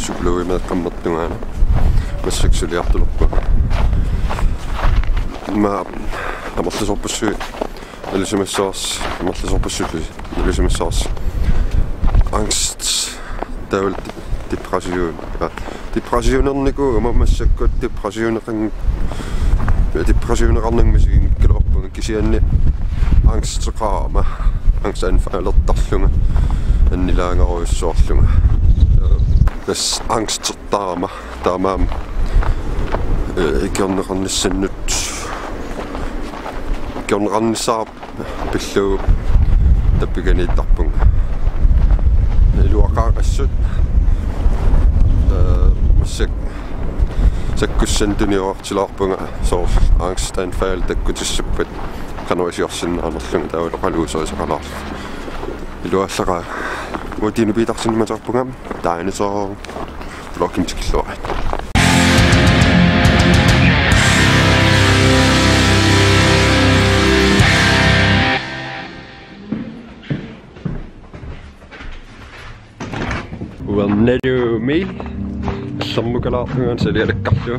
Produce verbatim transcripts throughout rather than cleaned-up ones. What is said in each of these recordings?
Psykologimeeqqammertungaana. Massakkut suliartulerpunga. Immaqa amerlasoorpassuit ilisimassavarsi, amerlasoorpassuit ilisimassavarsi. Angst, taavalu depression. Depressionernikuugama massakkut depressioneqan-, depressioneqarnanga misiginngikkaluarpunga kisianni angsteqarama, angstanfaldertarlunga, annilaangarujussuarlunga. Tassa angstertarama taamaammat, eh, ikiorneqarnissannut, ikiorneqarnissaa pillugu tappikaniittarpunga. Iluaqaaqassut, eh, massakkut sakkussanik tuniorartilaarpunga soorlu angstanfald takkutissappat qanoq iliorsinnaanerlunga taavalu oqaluuserisaqalaarlunga. Iluallaqaaq. Uatinu piitarsinnimaterpunga. Taanna soorlu vlogimut tikilluarit. Uernalumi. Allamukalaarpunga salialakkarlu.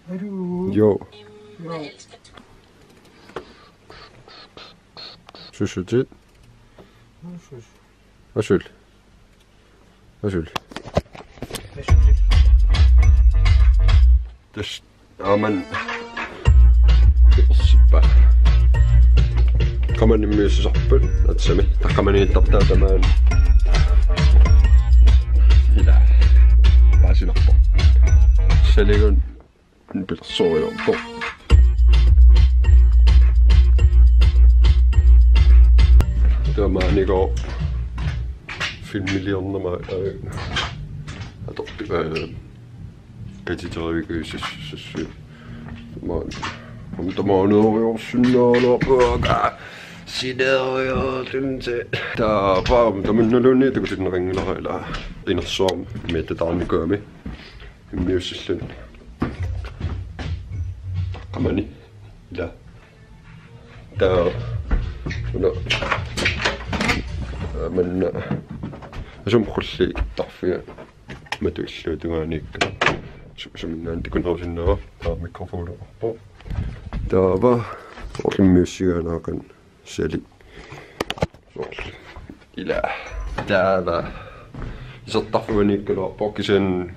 Hallo. Jo. Jo. Susutit. Susus. Asul. Asul. Asus. Tassa aamma. Sippa. Qamani immiussisarput, atsami. Taqqamaniittartaa tamaani. Ila. Paasinarpoq. Saligun. Pilersorujoorpoq. Tamaanigo filmiliornama, eh, atorpi, eh, katiterivikuusassussui. Tamaani. Om tamaaniorujorsinnaalerpugut. Sineeriortunse. Taava, tamannaluunniit takutinneqanngilara ila. Inersuarmi, miattataarnikuugami. Immiussilluni. Qamani. Ila. Taava. Una. Manna. Asum qulli tarfia. Matu illuutungaaniikka. Su-, suminngaanniit takunerusinnaavara. Taava mikrofoni arpo. Taava. Orlimmiussigaanaaqan. Sali. Soorlu. Ila. Taava. Isertarfiugaluarpoq kisianni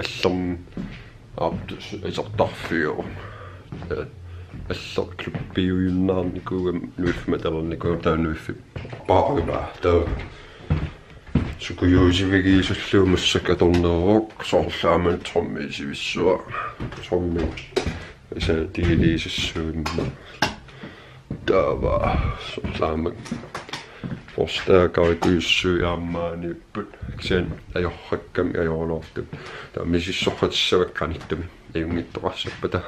allam-, aap, isertarfiu. Eh, allaq klubbiujunnaarnikuugami nuiffimmi atornikuugami taava nuiffik paarivaa. Taava. Sukujuusivigiisullugu massakkut atorneruvoq soorlu aamma trommi sivissuaq. Trommi. Isa tigiliisassuimma. Taava soorlu aamma forstærkerikujussuit aamma maaniipput. Kisianni ajorrakkami ajorulaartut. Taava misissortissavakka qanittumi. Ajunngitsoqassappata.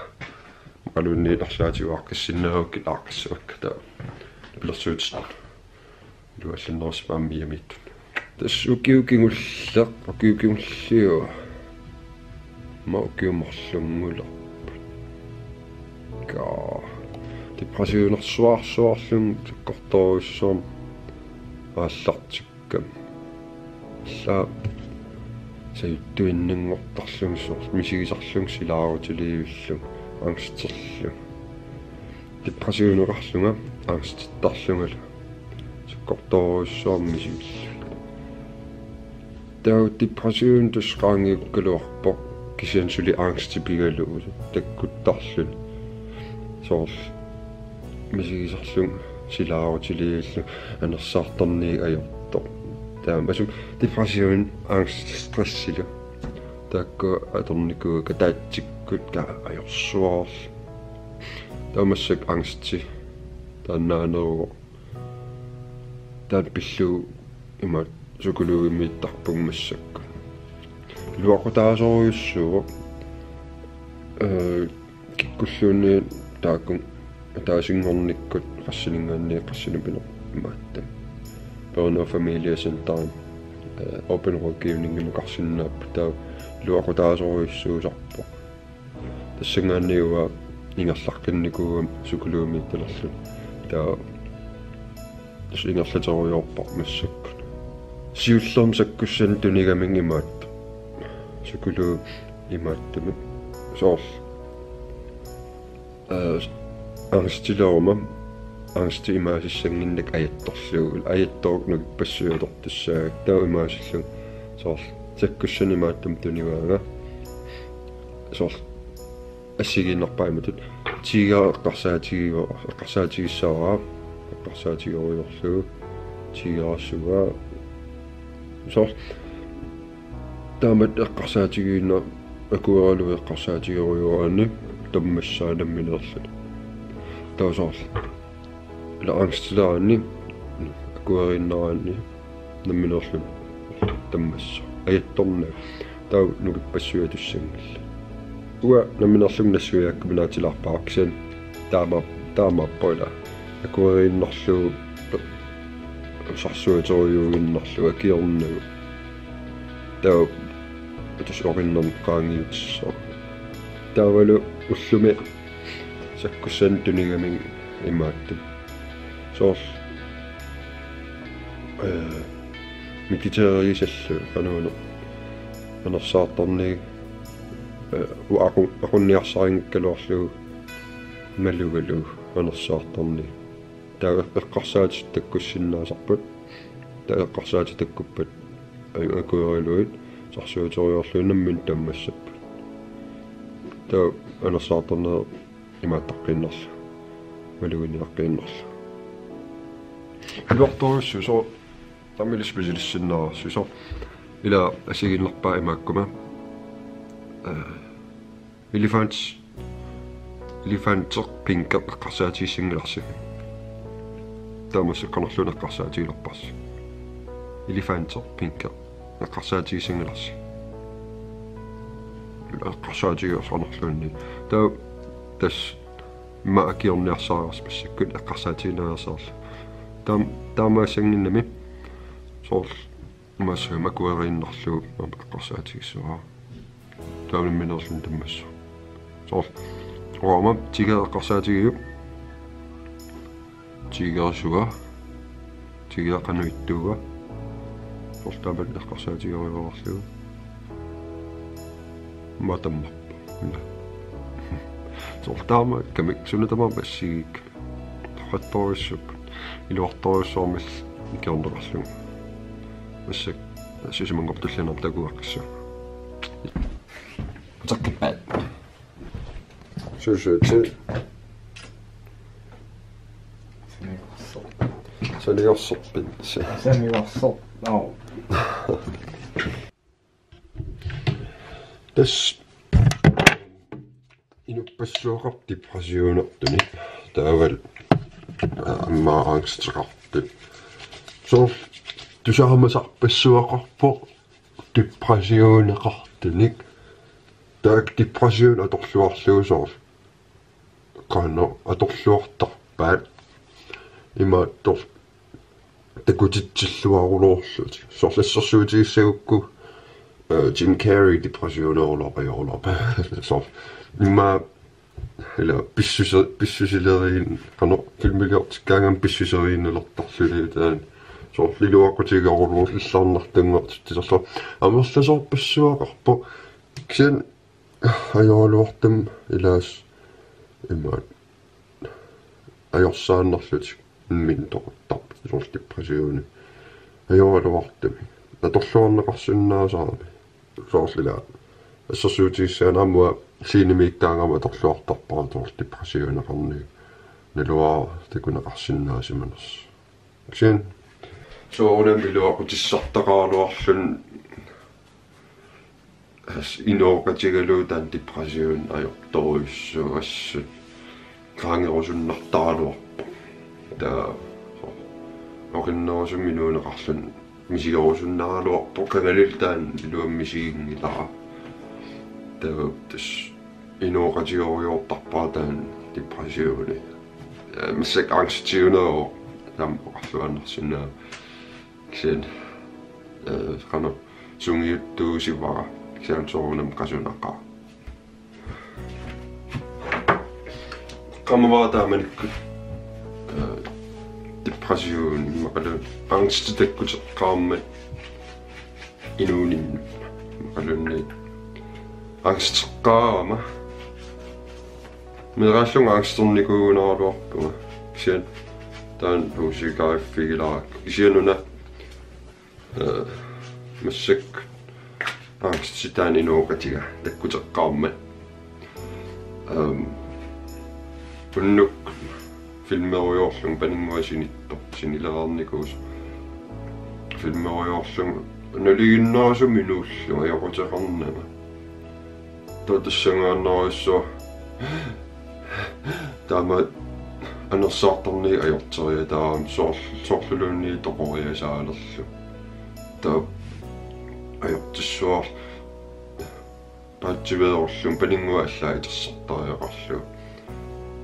Maqaluunniit arlaatigut aaqqissinnaavakkit aaqqissavakka taava. Pilersuutit. Iluallannerusuppat aamma Miamiittut. Tassa ukioq kingulleq, ukioq kingulliuvoq. Aamma ukiut marlunngulerput. Kaa. Depressionersuarsuarlunga sakkortoorujussuarmik aallartikkama. Ila sajuttuinnanngortarlunga soorlu misigisarlunga silaarutiliivillunga angsterlunga. Depressioneqarlunga angstittarlungalu. Sakkortoorujussuarmik misigillunga. Taava depression tassa qaangiukkaluarpoq kisianni suli angsti pigalugu takkuttarluni. Soorlu misigisarlunga silaarutiliivillunga anersaartarniit ajortoq. Taava asuli depression, angst, stressilu. Taakku atornikuuakka ataatsikkut taava ajorsuarlu. Taava massakkut angsti taannaaneruvoq. Taanna pillugu imaattoq psykologimiittarpunga massakkut. Iluaqutaasorujussuuvoq. Eh, kikkulluunniit taakku ataasinngornikkut qassininngaanniit qassinik pineq imaattoq. Børne- og familiecenterimi. Open rådgivningimukarsinnaapput, taava iluaqutaasorujussuusarpoq. Tassanngaanniit uanga ingerlaqqinnikuugama psykologiumiittalerlunga. Taava tassa ingerlaterujoorpara massakkut. Siullermik sakkussanik tunigamik imaattoq. Psykologi imaattumik. Soorlu. Aa, angstileruma, angsti imaasissannginnakku ajattorlugu. Ajattorukkit nukippassuit atortussaapput. Taava imaasillunga. Soorlu sakkussanik imaattumik tunigaanga. Soorlu assigiinnarpaajumatut. Tiger eqqarsaatigiva-, eqqarsaatigissavara. Eqqarsaatigerujoorlugu. Tigerissavara. Soorlu. Taamatut eqqarsaatigiinnaq, akueralugit eqqarsaatigerujoraanni tammassaa nammineerluni. Taava soorlu. Ila angstileraanni, akueriinnaraanni, nammineerluni tammassaa. Ajattornagu. Taava nukippassuit atussanngillat. Uanga nammineerlunga nassuiaakkuminaatsilaarpara kisianni taama-, taamaappoq ila. Akueriinnarlugu, sarsuaterujuuinnarlugu, akiornagu. Taava tassa oqinnermi qaangiutissaaq. Taavalu ullumi sakkussanik tunigamik imaattumik. Soorlu, ee, mediteerisallugu qanoruna anersaartarnigit, ee, uanga aqu-, aqunniarsarinngikkaluarlugu malugalugu anersaartarnigit. Taava eqqarsaatit takkussinnaasarput. Taava eqqarsaatit takkuppat a-, akueralugit sarsuaterujoorlugit nammineq tammassapput. Taava anersaartarneq imaattaqqiinnarlugu. Maluginiaqqiinnarlugu. Iluartorujussuuvoq soorlu taamaallaat specialistsinnaavarsi soorlu. Ila assigiinnarpaat imaakkuma. Ee, Elefant, elefanteq pinkeq eqqarsaatigissanngilarsi. Taava massakkut qanorluunniit eqqarsaatigilerparsi. Elefanteq pinkeq eqqarsaatigissanngilarsi. Eqqarsaatigilersi qanorluunniit. Taava tassa ima akiorniarsarivarsi massakkut eqqarsaatigiinnariarsaarlugu. Taam-, taamaassannginnami soorlu imaassaaq akueriinnarlugu aamma eqqarsaatigissavara. Taava nammineerluni tammassaaq. Soorlu. Uanga aamma tiger eqqarsaatigiuk. Tigerissavara. Tiger qanoq ittuua. Soorlu taama eqqarsaatigerujoorlugu. Aamma tammarpoq. Ila. Soorlu taama kamik suna tamaat assigiik. Torrattorujussuupput. Iluartorujussuarmik ikiorneqarlugu. Massakkut sisamanngortullinerput takuaqqissaaq. Uteqqippaat. Suusuutsi. Saniorsorpit. Saniorsorpit. Au. Tassa inuppassuaqarpoq depressionertunik. Taavalu, aa, aamma angsteqartunik. Soorlu tusaamasarpassuaqarpoq depressioneqartunik. Taava depression atorluarlugu soorlu. Qanoq atorluartarpaat imaattoq takutitsilluarulorlutik. Soorlu assersuutigissagukku, eh, Jim Carrey depressioneruloqajoruloq. Soorlu immaqa ila pissuse-, pissusileriin qanoq filmiliortikkaangama pissuseriinnalertarluni taanna. Soorlu iluaqutigerulorlugu illarnartunngortitsisarlu. Amerlasoorpassuaqarpoq. Kisianni ajoraluartumik ilaasa imaat ajorsaannarlutik imminut toquttarput soorlu depressioni. Ajoraluartumik. Atorluarneqarsinnaasarami. Soorlu ila. Assersuutigissagaanni aamma scenemiikkaangama atorluartarpara soorlu depressioneqarniuk. Naluara takuneqarsinnaasimanersoq. Kisianni. Soorunami iluaqutissartaqaraluarluni. As inooqatigalugu taanna depression ajortorujussuuvoq assut. Qaangerusunnartaraluarpoq. Taava oqinnerusumik inuuneqarluni misigerusunnaraluarpoq qangalili taanna iluamik misiginngilara. Taava tassa inooqatigerujoortarpara taanna depressioni. Aa, massakkut angstiuneruvoq taama oqarluaannarsinnaavoq. Kisianni Eh, qanoq sungiuttuusivara, kisianni soorunami qasunaqaaq. Qamavara taamanikkut, eh, depression imaluunniit angsti takkuteqqaarmat inuuninnut imaluunniit angsteqqaarama. Meeraallunga angsternikuugunaraluarpunga. Kisianni taanna uusikariffigilarakku. Kisianni una, eh, massakkut angsti taanna inooqatiga takkuteqqaarmat. Ehm, unnuk filmerujoorlunga paninnguaq sinittoq, sinilereernikuusoq. Filmerujoorlunga nalinginnaasumik inuullunga ajoquteqarnanga. Taava tassanngaannarujussuaq taama anersaartarniit ajorteriataarami soorl-, soorluluunniit toqoriasaalerlugu. Taava ajortissuarlunga paatsiveerullunga paninnguaq allaat itersartariaqarlugu.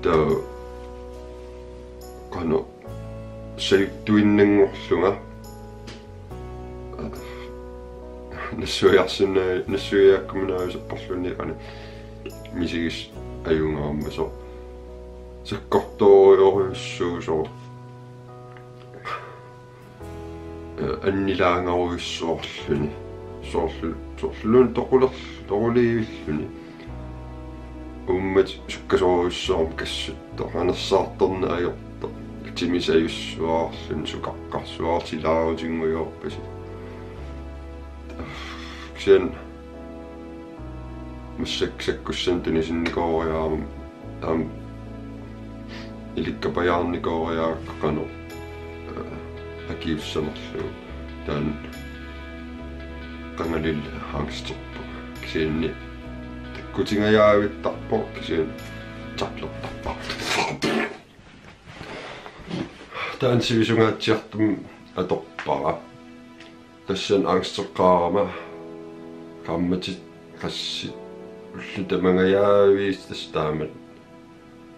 Taava qanoq sajuttuinnanngorlunga. Nassuiarsinna-, nassuiaakkuminaajusupparluunniit qanoq misigissaq ajugaammasoq. Sakkortoorujorujussuusoq. Eh, annilaangarujussuarluni. Soorlu-, soorluluunniit toquler-, toquliivilluni. Uummat sukkasoorujussuarmik kassuttoq, anersaartarneq ajortoq. Timisajussuarluni, sukaqqarsuarluni, silaarutinngujoorpasi. Kisianni massakkut sakkussanik tunisinnikooriarama, aamma ilikkapajaarnikooriarakku qanoq, eh, akiuussanerlugu. Taanna qangalili angsterpoq. Kisianni takkutingajaavittarpoq, kisianni tablettarpara. Taanna sivisungaatsiartumik atorpara. Tassani angsteqqaarama qaammatit qassit ullut tamangajaviit tassa taamatut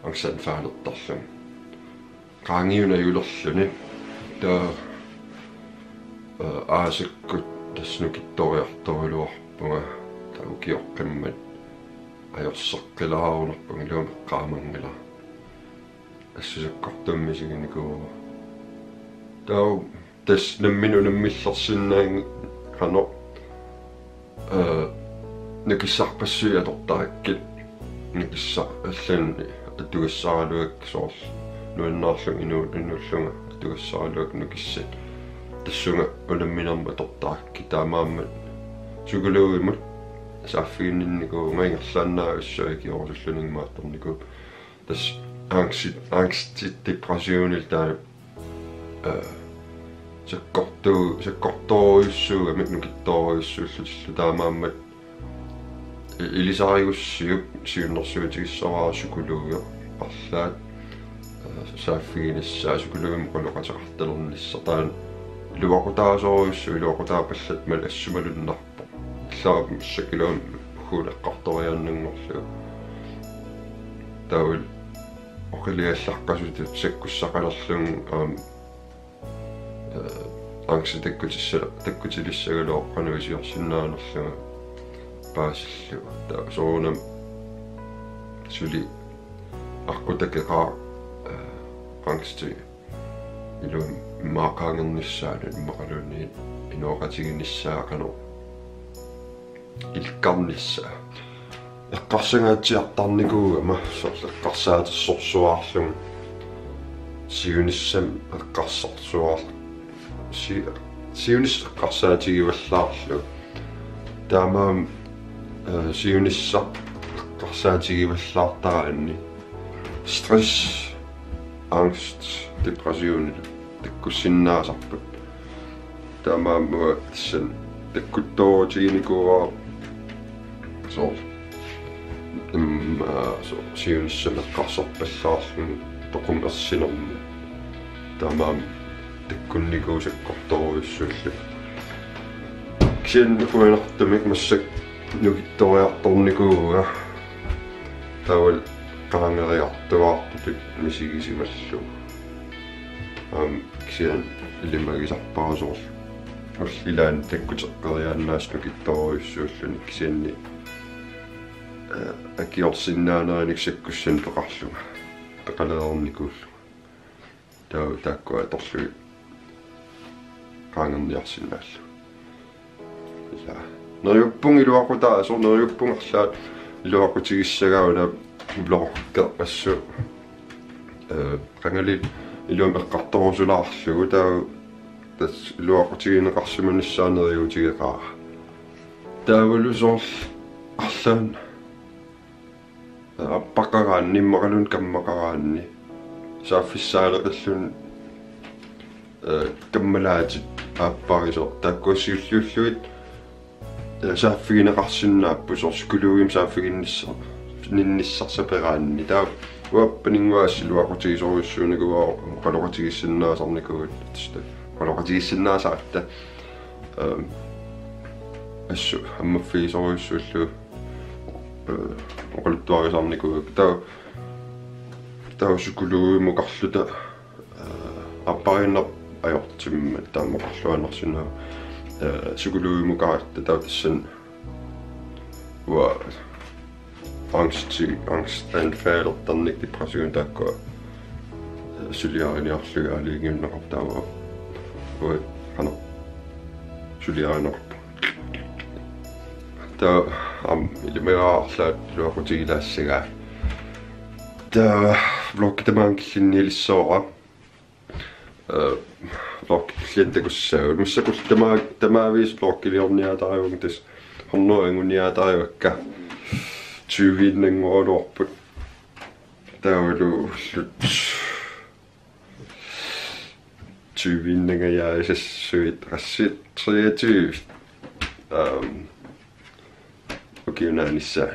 angstanfaldertarlunga. Qaangiunaq ajulerluni. Taava, eh, aasakkut tassa nukittoriartorujuarpunga, taava ukioqqammat ajorseqqilaarunarpunga, iluamik eqqaamanngilara. Assut sakkortuumik misiginikuuara. Taava tassa nammineq unammillersinnaanngilaq qanoq, eh, nukissarpassuit atortarakkit. Nukissaq allanik atugassaraluakka, soorlu nuannaarlunga inu-, inuullunga atugassaraluakka nukissat. Tassunga unamminermut atortarakkit, taamaammat psykologimut saaffiginninnikuuvunga, ingerlaannavissua ikiorusulluninnga imaattornikuupput. Tassa angsti, angsti depressionillu taanna, eh, sakkortu-, sakkortoorujussuugamik nukittoorujussuullutillu, taamaammat i-, ilisarigussiuk siunnersuutigissavara psykologi arlaat, eh, saaffiginissaa, psykologimut oqaloqateqartalernissaq. Taanna iluaqutaasorujussuaq, iluaqutaapallattoq, maani assut malunnarpoq. Illarup massakkut iluamik uagut eqqartoriaannanngorlugu. Taavalu oqiliallaqqasutut sakkussaqalerlunga, aamma, eh, angsti takkutissa-, takkutilissagaluarpoq qanoq iliorsinnaanerlunga paasillugu. Taava soorunami suli aqqut takeqaaq, eh, angsti iluamik immaqa qaangernissaanut immaqaluunniit inooqatiginissaa qanoq ilikkarnissaa. Eqqarsangaatsiartarnikuugama soorlu eqqarsaatersorsuarlunga siunissami eqqarsarsuar-, si-, siunissaq eqqarsaatigivallaarlugu. Taamaammat, eh, siunissaq eqqarsaatigivallaartaraanni stress, angst, depression takkussinnaasarput. Taamaammat tassani takkuttoorutiginikuuara soorlu, mm, aa, soorlu siunissami eqqarsarpallaarluni toqumersinermi. Taamaammat takkunnikuuara sakkortoorujussuullugu. Kisianni qujanartumik massakkut nukittoriartornikuuvunga. Taavalu qaangeriartuaartutut misigisimallugu. Aamma kisianni ilimagisarpara soorlu Ullut ilaanni takkuteqqeriaannaasut nukittorujussuulluni kisianni, eh, akiorsinnaanerinik sakkussanik peqarlunga. Peqalereernikuullunga. Taava taakkua atorlugit qaangerniarsinnaallugit. Ilaa. Neriuppunga iluaqutaasoq, neriuppunga arlaat iluaqutigissagaana vloggeqqassooq. Eh, qangali iluamik eqqartorusulaarlugu taava tassa iluaqutigineqarsimanissaa neriuutigeqaara. Taavalu soorlu arlaanni aappaqaraanni, immaqaluunniit kammaqaraanni saaffissaaleqilluni, eh, kammalaatit aapparisoq taakkua siulliullugit, eh, saaffigineqarsinnaapput, soorlu psykologimik saaffiginnissaa-, -ninnissarsaperaanni. Taava uanga paninnguassaq iluaqutigisorujussuunikuuara oqaloqatigiissinnaasarnikuugatta, tassa oqaloqatigiissinnaasaratta. Ehm, assut ammaffigisorujussuullugu, eh, oqaluttuarisarnikuugatta. Taava, taava psykologimukarluta, eh, aappariinneq ajortimmat taamaaqarluarsinnaavoq, eh, psykologimukaratta taava tassani uanga angsti, angstanfaldertarnikka, depression taakkua, eh, suliariniarlugit aalajangiunneqartut taava uanga qanoq suliarineqarpunga. Taava aamma ilimagaarlaat iluaqutigilaassagaat. Taava vloggi tamaanga killinniilissavarput. Eh, vloggi killianni takussaagut. Massakkut tama-, tamaviisa vloggiliorniaatarivunga, tassa hundrede anguniaatarivakka. Tyviinnanngoraluarput. Taavalu ullut tyviinnangajaassassuit qassit, treogtyve. Ehm, ukiunaanissaa.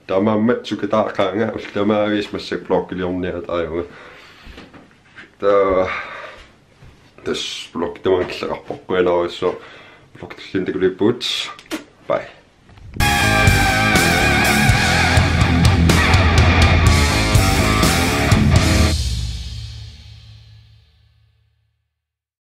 Taamaammat sukataaqaanga, ullut tamaviisa massakkut vloggiliorniaatarivunga. Taava tassa vloggi tamaanga killeqarpoq, qujanarujussuaq vloggi tulliani takuliippugut. Bye.